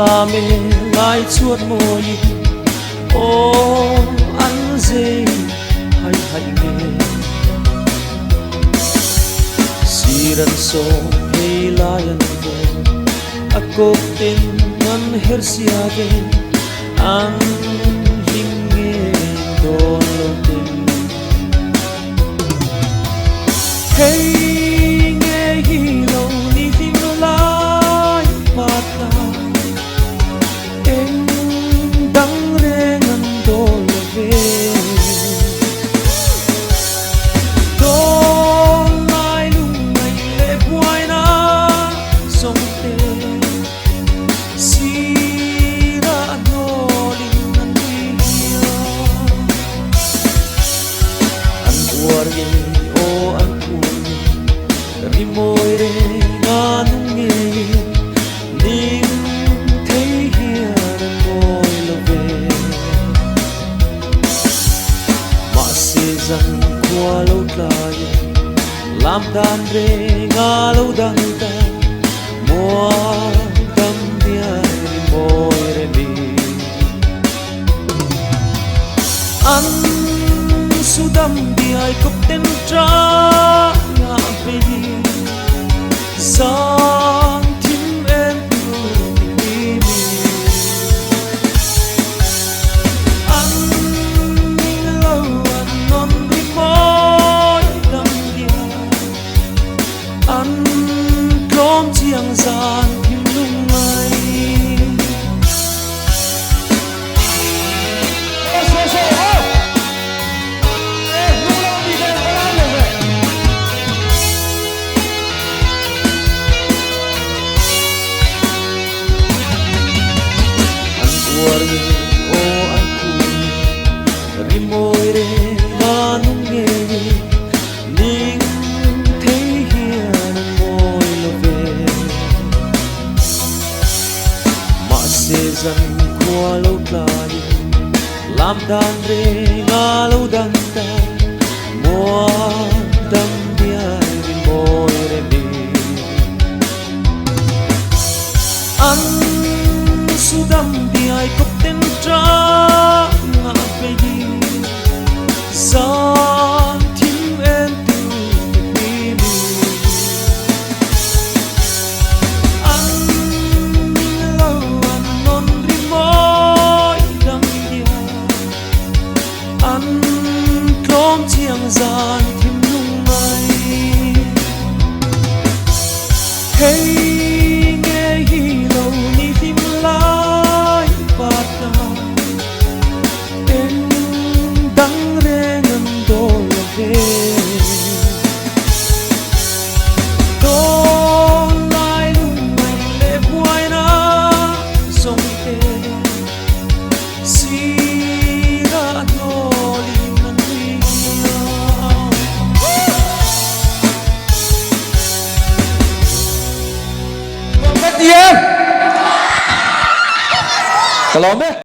Lame lai chuat mawi aw an zei hai hai nge Siran so hei lai an vo a kop ten an her sia ge an hlim nge dawn lo ten Hei nge hi lo ni hlim lai pat la eng dang reng an dawl lo ve Dawn lai lung ngaih leh buaina zawng te sira a hnawlin an nui hian An uar nge aw an phuar nge rimawi reng a nung nge ning thei hian an ngawi lo ve. Mahse zan khua lo tlai e lam dan reng a lo dang ta muang dam diai rimawi remi. An su dam diai kawp ten tanga vei zan thim em tur ti mi. An ning lo an nawn rimawi dam diai an tlawm chiang zan thim lungngai. An uar nge aw an phu nge rimawi reng a nung nge ning thei hian an ngawi lo ve. Mahse zan khua lo tlaiin lam dan reng a lo dang ta muang dam diai rimawi remi. An su dam diai kawp ten tanga vei zan thim en tu ti mi. An ning lo an nawn rimawi dam diai an tlawm chiang zan thim lung mai. Hei nge hi lo ni hlim lai pat la eng dang reng an dawl lo ve. Dawn lai lung ngaih leh buaina zawng te sira a hnawlin an nui hiau. Ka lawm e.